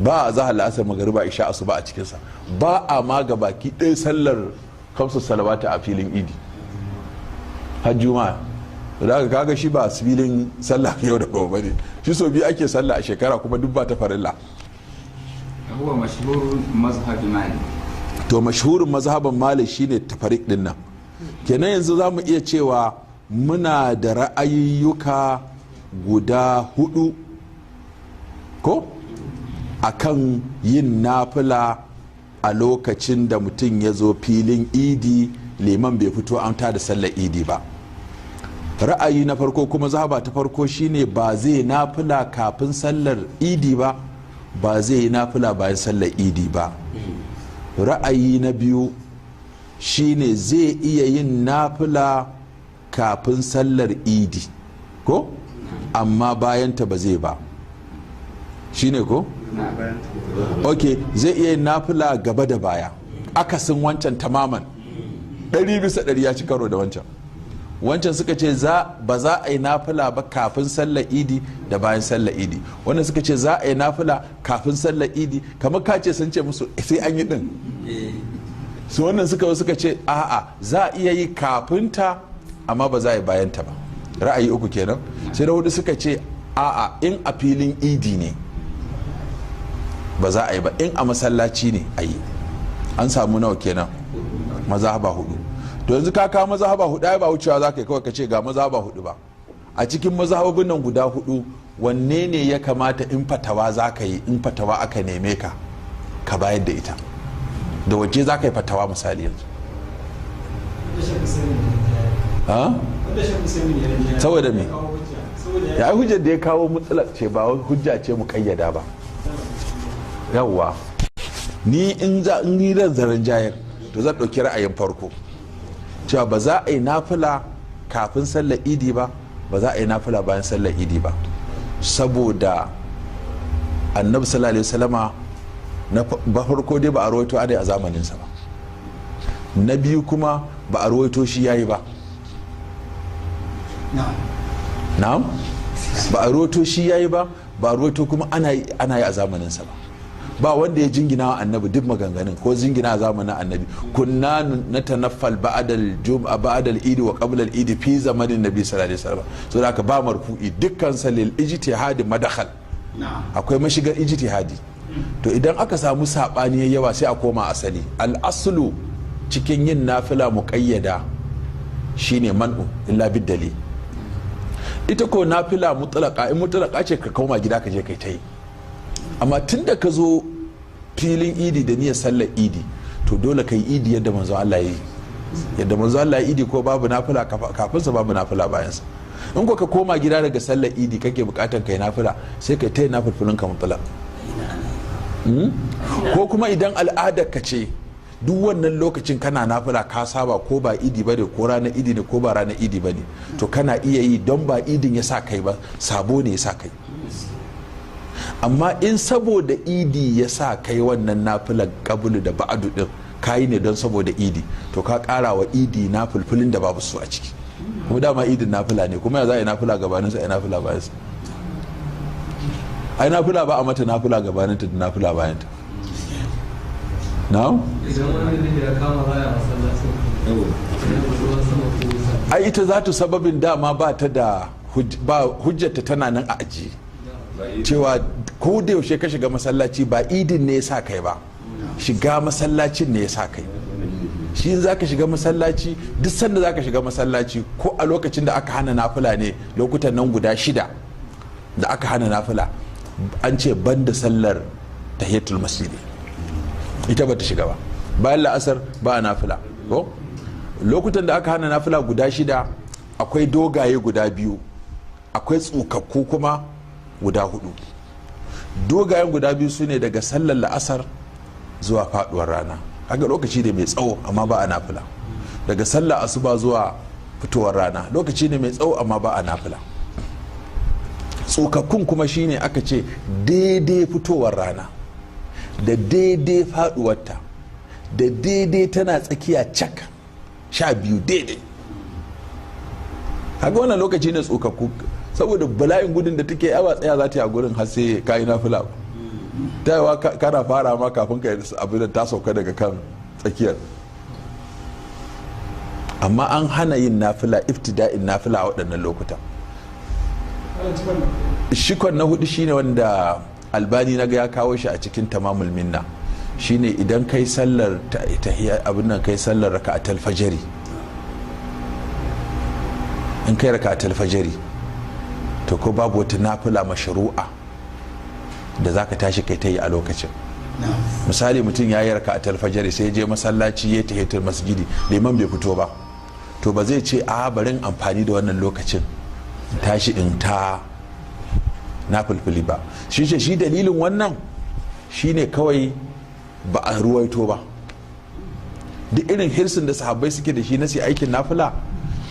Ba a zahar, la'asar, magariba, isha, asuba a cikinsa. Ba a ma ga baki ɗaya sallar kamsu salawata a filin idi har Juma'a. Da aka kaga shi ba filin sallah yau da gobe ne shi, so biyu ake sallah a shekara, kuma duk ba ta farilla. هو مشهور مذهب مالك. To, mashhurin mazhaban Malik shine tafarik din nan kenan. Yanzu za mu iya cewa muna da ra'ayiyyuka guda hudu ko akan yin nafila a lokacin da mutum ya zo filin idi, liman bai fito an da sallar idi ba. Ra'ayi na farko, kuma mazhaba ta farko, shine ba zai nafila kafin sallar idi ba, ba zai yi nafila bayan sallar idi ba. Ra'ayi na biyu shine zai iya yin nafila kafin sallar idi ko, amma bayanta ba zai ba. Shine ko? Ok, zai iya yin nafila gaba da baya, akasin wancan tamaman, 100% ya ci karo da wancan. Wancan suka ce ba za a yi nafila ba kafin sallar idi da bayan sallar idi. Wannan suka ce za a yi nafila kafin sallar idi, kamar ka ce sun ce musu sai an yi din su. Wannan suka ce a'a, za a iya yi kafin ta, amma ba za a yi bayan ta ba. Ra'ayi uku kenan. Sai da hudu, suka ce a'a, in a filin idi ne ba za a yi ba, in a masallaci ne a yi. An samu nawa kenan? Mazhaba hudu. To, yanzu ka kawo mazhaba hudu, ai ba wucewa za ka yi kawai ka ce ga mazhaba hudu ba. A cikin mazhabobin nan guda hudu, wanne ne ya kamata in fatawa za ka yi, in fatawa aka neme ka, ka bayar da ita, da waje za ka yi fatawa misali yanzu? Ha? Saboda me? Ya yi hujjar da ya kawo mutlak ce, ba hujja ce muƙayyada ba. Yawwa, ni in za in ni zan zaren jayar, to zan ɗauki ra'ayin farko, cewa ba za a yi nafila kafin sallar idi ba, ba za a yi nafila bayan sallar idi ba, saboda Annabi sallallahu alaihi wasallama, na farko dai, ba a rawaito adai a zamaninsa ba. Na biyu kuma, ba a rawaito shi yayi ba. Na'am, ba a rawaito shi yayi ba, ba a rawaito kuma ana yi a zamaninsa ba. Ba wanda ya jingina wa Annabi duk maganganun ko jingina a zamanin Annabi. Kunna natanaffal ba'dal jum'a, ba'dal idi wa qabla al idi fi zamanin Nabi sallallahu alaihi wasallam. So da aka ba marfu'i, dukkan sa lil ijtihadi madakhal, akwai mashigar ijtihadi. To, idan aka samu sabani yawa, sai a koma asali. Al aslu cikin yin nafila muqayyada shine man'u illa bid dalil. Ita ko nafila mutlaka, in mutlaka ce, ka koma gida ka je kai ta yi. Amma tun da ka zo filin idi da niyyar sallar idi, to dole ka yi idi yadda Manzo Allah ya yi. Yadda Manzo Allah ya idi ko babu nafila kafin sa, babu nafila bayan sa. In ko ka koma gida daga sallar idi kake bukatar kai nafila, sai kai ta yi nafilfilin ka mutlaq. Ko kuma idan al'adar ka ce duk wannan lokacin kana nafila, ka saba, ko ba idi ba ne, ko ranar idi ne, ko ba ranar idi ba ne, to kana iya yi, don ba idin ya sa kai ba, sabo ne ya sa kai. Amma in saboda idi ya sa kai wannan nafilar kabulu da ba'adu din, kayi ne don saboda idi, to ka kara wa idi na fulfulin da babu su a ciki. Kuma dama idin nafila ne, kuma ya za a yi nafila gabanin sa, a yi nafila bayan sa? Ai nafila ba a mata nafila gabanin ta da nafila bayan ta. Na'am. Idan wani da ya kama raya masallacin, ruwan sama ko wuta. Ai ita za ta sababin dama ba ta da ba hujjarta, tana nan a ajiye, cewa ko da yaushe ka shiga masallaci, ba idin ne ya sa kai ba, shiga masallacin ne ya sa kai. Shi in zaka shiga masallaci, duk sanda zaka shiga masallaci, ko a lokacin da aka hana nafila ne, lokutan nan guda shida da aka hana nafila, an ce banda sallar tahiyatul masjid, ita bata shiga ba. Bayan la'asar ba a nafila. Ko lokutan da aka hana nafila guda shida, akwai dogaye guda biyu, akwai tsukakku kuma guda hudu. Dogayen guda biyu su ne daga sallar la'asar zuwa faduwar rana, haka lokaci ne mai tsawo amma ba a nafila. Daga sallar asuba zuwa fitowar rana, lokaci ne mai tsawo amma ba a nafila. Tsokakkun kuma shine aka ce daidai fitowar rana da daidai faduwarta da daidai tana tsakiya cak, 12 daidai. Haka wannan lokaci ne tsokakku, saboda bala'in gudun da take yawa, tsaya za ta yi a gurin har sai kayi nafila. Tayawa kana fara ma kafin ka yi abin da ta sauka daga kan tsakiyar. Amma an hana yin nafila, iftida'in nafila a waɗannan lokuta. Shikon na hudu shine wanda Albani na ga ya kawo shi a cikin Tamamul Minna, shine idan kai sallar tahiyya, abin nan, kai sallar raka'atul fajri, in kai raka'atul fajri, to ko babu wata nafila mashru'a da zaka tashi kai ta yi a lokacin. Misali, mutum ya yi raka'atul fajri, sai ya je masallaci ya tahiyatul masjidi, liman bai fito ba, to ba zai ce, "A barin amfani da wannan lokacin in tashi in ta na fulfuli" ba. Shi ce shi dalilin wannan shine kawai ba a ruwaito ba. Duk irin hirsin da sahabbai suke da shi na su aikin nafila,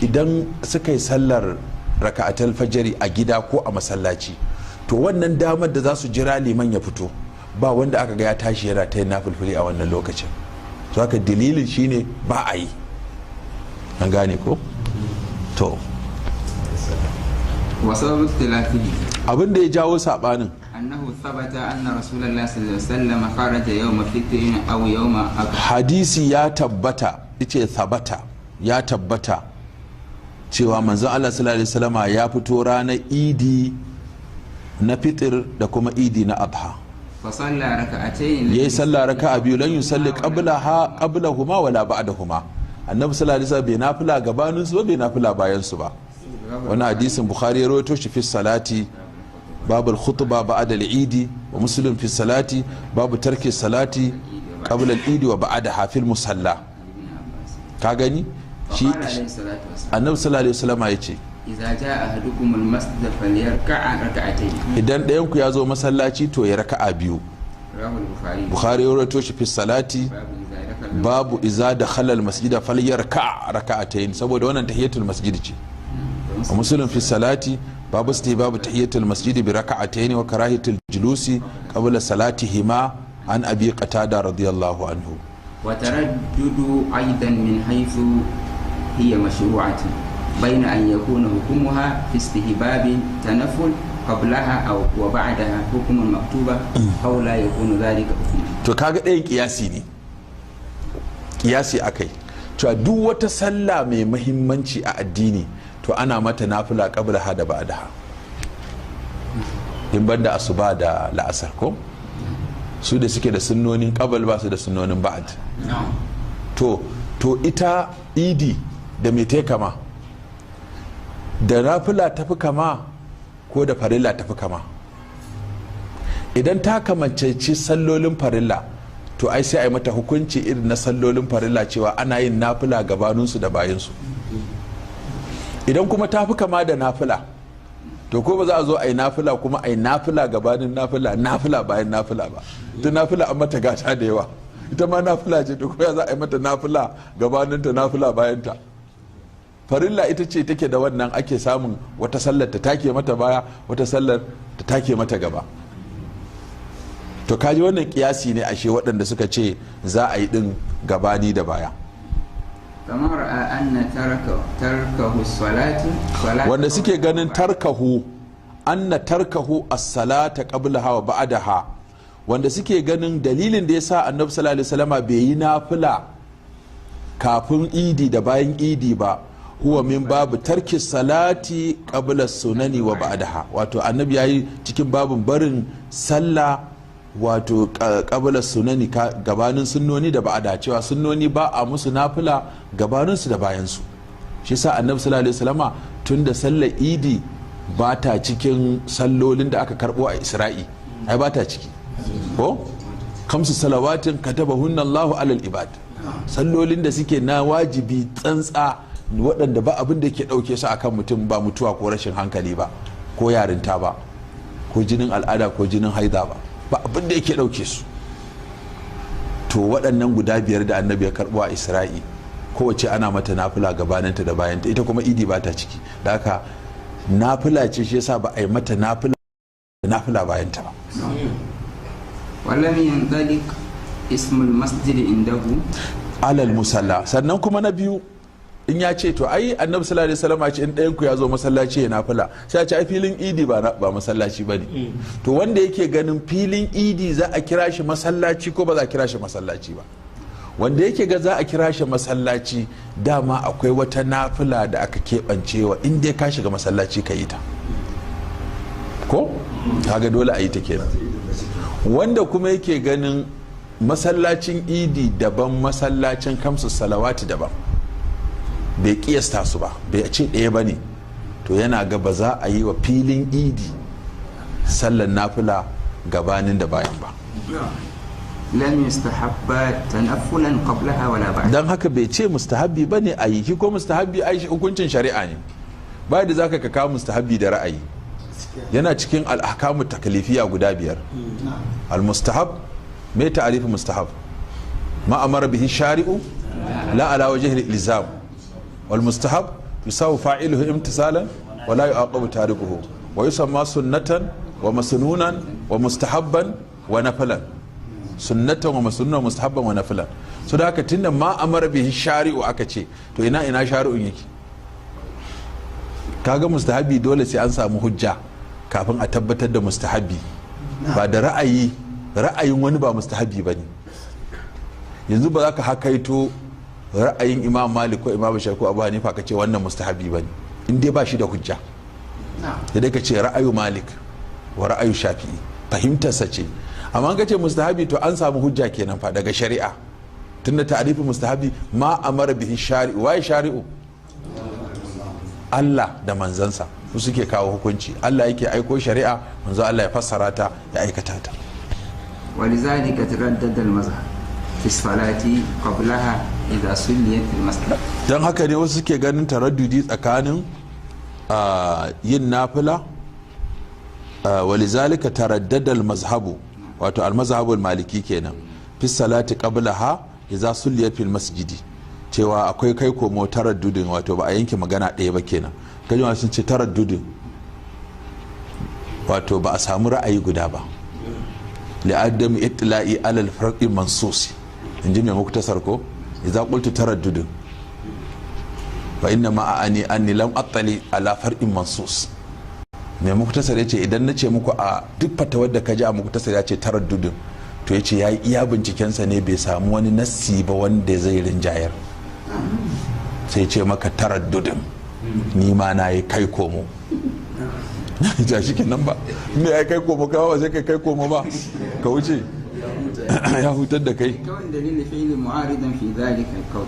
idan suka yi sallar raka'atul fajri a gida ko a masallaci, to wannan damar da za su jira liman ya fito, ba wanda aka ga ya tashi yana ta yin nafulfuli a wannan lokacin. To haka dalilin shine ba a yi. An gane ko? To. وسبب اختلافه Abin da ya jawo sabanin: أنه ثبت أن رسول الله صلى الله عليه وسلم خرج يوم فطر أو يوم أضحى. Hadisi ya tabbata, yace thabata, ya tabbata cewa manzon Allah sallallahu alaihi wasallama ya fito ranar Idi na Fitir da kuma Idi na Adha. فصلى ركعتين. Yayi sallah raka'a biyu, لم يصل قبلها قبلهما ولا بعدهما. Annabi sallallahu alaihi wasallam bai nafila gabanin su ba, bai nafila bayan su ba. Wani hadisin Bukhari ya rawaito shi في الصلاة باب الخطبة بعد العيد، ومسلم في الصلاة باب ترك الصلاة قبل العيد وبعدها في المصلى. Ka gani shi. وقال عليه الصلاة والسلام: Annabi sallallahu alaihi wasallam ya ce: إذا جاء أحدكم المسجد فليركع ركعتين. Idan ɗayan ku ya zo masallaci, to ya raka'a biyu. رواه البخاري. Bukhari ya rawaito shi في الصلاة باب إذا دخل باب إذا دخل المسجد فليركع ركعتين, saboda wannan tahiyatul masjid ce. ومسلم في الصلاة باب استحباب تحية المسجد بركعتين وكراهية الجلوس قبل صلاتهما، عن أبي قتادة رضي الله عنه. وتردد أيضا من حيث هي مشروعة بين أن يكون حكمها في استحباب تنفل قبلها أو وبعدها حكم مكتوبة أو لا يكون ذلك حكما. To, kaga ɗayan kiyasi ne, kiyasi akai cewa duk wata sallah mai muhimmanci a addini, to ana mata nafila qablaha da ba'daha, in banda asuba da la'asar, ko su da suke da sunnonin qabl, ba su da sunnonin ba'd. To ita Idi da mai ta kama? Da nafila tafi kama ko da farilla tafi kama? Idan ta kamanceci sallolin farilla, to ai sai a yi mata hukunci irin na sallolin farilla, cewa ana yin nafila gabaninsu da bayansu. Idan kuma ta fi kama da nafila, to ko ba za a zo a yi nafila kuma a yi nafila gabanin nafila, nafila bayan nafila ba. Ita nafila an mata gata da yawa, ita ma nafila ce, to kuma za a yi mata nafila gabaninta, nafila bayanta? Farilla ita ce take da wannan, ake samun wata sallar ta take mata baya, wata sallar ta take mata gaba. To, kaji wannan kiyasi ne ashe, waɗanda suka ce za a yi ɗin gabani da baya. فمن رأى أن تركه الصلاة صلاة Wanda suke ganin تركه أن تركه الصلاة قبلها وبعدها, wanda suke ganin dalilin da yasa Annabi sallallahu alaihi wasallama bai yi nafila kafin Idi da bayan Idi ba, هو من باب ترك الصلاة قبل السنن وبعدها, wato Annabi yayi cikin babin barin sallah, wato قبل السنن, gabanin sunnoni, da ba'da, cewa sunnoni ba a musu nafila gabanin su da bayan su. Shi sa Annabi sallallahu alaihi wasallama, tunda sallar Idi ba ta cikin sallolin da aka karbo a Isra'i, ai ba ta ciki ko, خمس صلوات كتبهن الله على العباد, sallolin da suke na wajibi tsantsa, waɗanda ba abin da ke ɗauke su akan mutum, ba mutuwa ko rashin hankali ba ko yarinta ba ko jinin al'ada ko jinin haida ba, ba abin da yake ɗauke su, to waɗannan guda biyar da Annabi ya karɓo a Isra'i, kowace ana mata nafila gabaninta da bayanta. Ita kuma Idi ba ta ciki, da haka nafila ce, shi yasa ba a yi mata nafila nafila bayanta ba. ولم ينطلق اسم المسجد عنده على المصلى. Sannan kuma na biyu In ya ce to ai Annabi sallallahu alaihi wasallam ya ce in ɗayan ku ya zo masallaci ya nafila, sai ya ce ai filin idi ba masallaci bane. To wanda yake ganin filin idi za a kira shi masallaci ko ba za a kira shi masallaci ba? Wanda yake ga za a kira shi masallaci, dama akwai wata nafila da aka keɓancewa in dai ka shiga masallaci ka yi ta, ko kaga dole a yi ta kenan. Wanda kuma yake ganin masallacin idi daban, masallacin kamsu salawati daban, bai kiyasta su ba, bai ce ɗaya ba ne, to yana ga ba za a yi wa filin idi sallan nafila gabanin da bayan ba. لم يستحب تنفلا قبلها ولا بعدها. Don haka bai ce mustahabbi ba ne a yi shi, ko mustahabbi ai hukuncin shari'a ne, ba da za ka kawo mustahabbi da ra'ayi. Yana cikin al'ahkamu taklifiya guda biyar. Al-mustahab, me ta'arifin mustahab? ما أمر به الشارع لا على وجه الإلزام، والمستحب يثاب فاعله امتثالا ولا يعاقب تاركه، ويسمى سنة ومسنونا ومستحبا ونفلا، سنة ومسنونا ومستحبا ونفلا. So da haka tunda ما أمر به الشارع aka ce, to ina shari'un yake? Kaga mustahabi dole sai an samu hujja kafin a tabbatar da mustahabi, ba da ra'ayi. Ra'ayin wani ba mustahabi ba ne. Yanzu ba za ka hakaito ra'ayin Imam Malik ko Imam Shafi ko Abu Hanifa ka ce wannan mustahabi ba ne, in dai ba shi da hujja. Sai dai ka ce ra'ayu Malik wa ra'ayu Shafi'i, fahimtarsa ce. Amma an ka ce mustahabi, to an samu hujja kenan fa daga shari'a, tunda ta'rifin mustahabi ما أمر به الشارع. Waye shari'u? Allah da manzansa, su suke kawo hukunci. Allah yake aiko shari'a, manzo Allah ya fassara ta, ya aikata ta. ولذلك تردد المذهب في الصلاة قبلها إذا صليت في المسجد. Don haka ne wasu suke ganin taraddudi tsakanin yin nafila. ولذلك تردد المذهب, wato المذهب المالكي kenan, في الصلاة قبلها إذا صليت في المسجد, cewa akwai kai komo, taraddudin, wato ba a yanke magana ɗaya ba kenan. Kaji sun ce taraddudin, wato ba a samu ra'ayi guda ba, لعدم اطلاعي على الفرع المنصوص, in ji mai muktasar ko. إذا قلت تردد فإنما أعني أني لم أطلع على فرع منصوص. Mai muktasar ya ce idan na ce muku a duk fatawar da ka ji a muktasar ya ce taraddudin, to ya ce ya yi iya bincikensa ne, bai samu wani nassi ba wanda zai rinjayar, sai ce maka taraddudin, ni ma na yi kai komo. Ja shi kenan ba me ya kai komo kawo, sai kai kai komo ba, ka wuce, ya hutar da kai. لكون دليل الفعل معارضا في ذلك القول.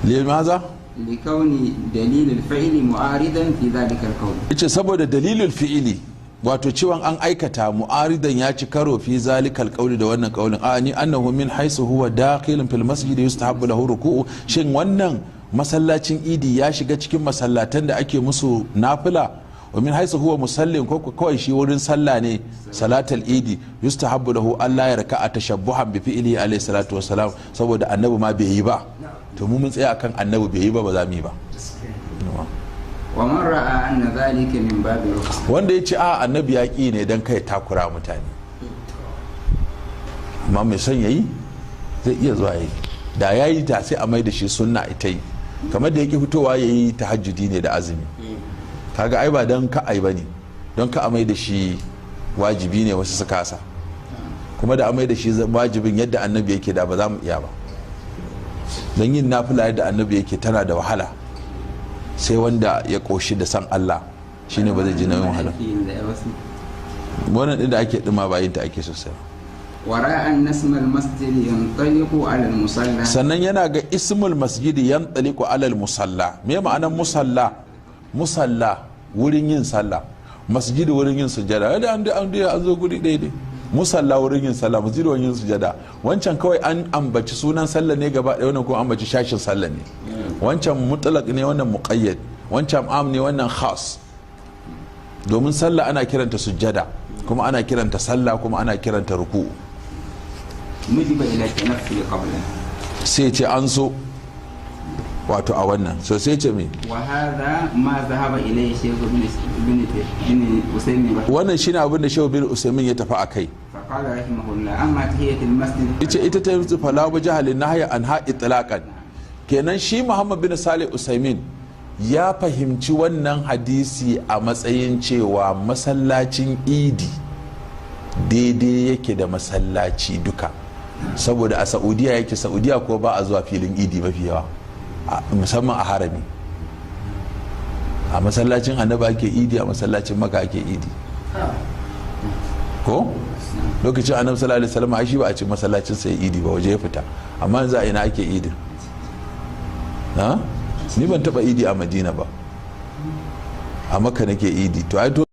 لماذا؟ لكون دليل الفعل معارضا في ذلك القول. Yace saboda dalilin fi'ili, wato cewan an aikata, معارضا ya ci karo, في ذلك القول, da wannan kaulin. أعني أنه من حيث هو داخل في المسجد يستحب له ركوع. Shin wannan masallacin idi ya shiga cikin masallatan da ake musu nafila? ومن حيث هو مصلى, ko kawai shi wurin sallah ne, صلاة العيد يستحب له ألا يركع تشبها بفعله عليه الصلاة والسلام, saboda Annabi ma bai yi ba, to mu mun tsaya akan Annabi bai yi ba, ba za mu yi ba. ومن رأى أن ذلك من باب الرخصة. Wanda ya ce a Annabi ya ƙi ne don kai takura mutane, amma mai son yayi zai iya zuwa yi, da ya yi ta sai a mai da shi sunna ita yi, kamar da yake fitowa ya yi tahajjudi ne da azumi. Kaga ai ba don ka ai ba ne, don ka a mai da shi wajibi ne wasu su kasa. Kuma da a mai da shi wajibin yadda Annabi yake, da ba za mu iya ba, don yin nafila yadda Annabi yake tana da wahala, sai wanda ya koshi da san Allah shine ba zai ji nauyin wahala. Wannan din da ake dima ba yin ta ake sosai. ورأى أن اسم المسجد ينطلق على المصلى. Sannan yana ga اسم المسجد ينطلق على المصلى. Me ma'anar musalla? Musalla wurin yin sallah, masjid wurin yin sujada. Da an zo guri ɗaya ne, musalla wurin yin sallah, masjid wurin yin sujada. Wancan kawai an ambaci sunan sallah ne gaba ɗaya, wannan kuma ambaci shashin sallah ne. Wancan mutlaq ne, wannan muqayyad. Wancan am ne, wannan khas. Domin sallah ana kiranta sujada, kuma ana kiranta sallah, kuma ana kiranta ruku'u. ندب إلى التنفل قبله. Sai ce an so, wato a wannan so sai ce me? وهذا ما ذهب إليه الشيخ ابن عثيمين رحمه Wannan shine abin da Shehu bin Usaimin ya tafi a kai. فقال رحمه الله أما تحية المسجد Ita ta yi فلا وجه للنهي عنها إطلاقا. Kenan shi Muhammad bin Salih Usaimin ya fahimci wannan hadisi a matsayin cewa masallacin Idi daidai yake da masallaci duka, saboda a Saudiya yake. Saudiya ko ba a zuwa filin Idi mafi yawa, musamman a Harami. A masallacin Annabi ake Idi, a masallacin Maka ake Idi. Ko lokacin Annabi sallallahu alaihi wasallam, ai shi ba a ci masallacin sai Idi ba, waje ya fita. Amma yanzu a ina ake Idin? Ha, ni ban taba Idi a Madina ba, a Maka nake Idi. To ai to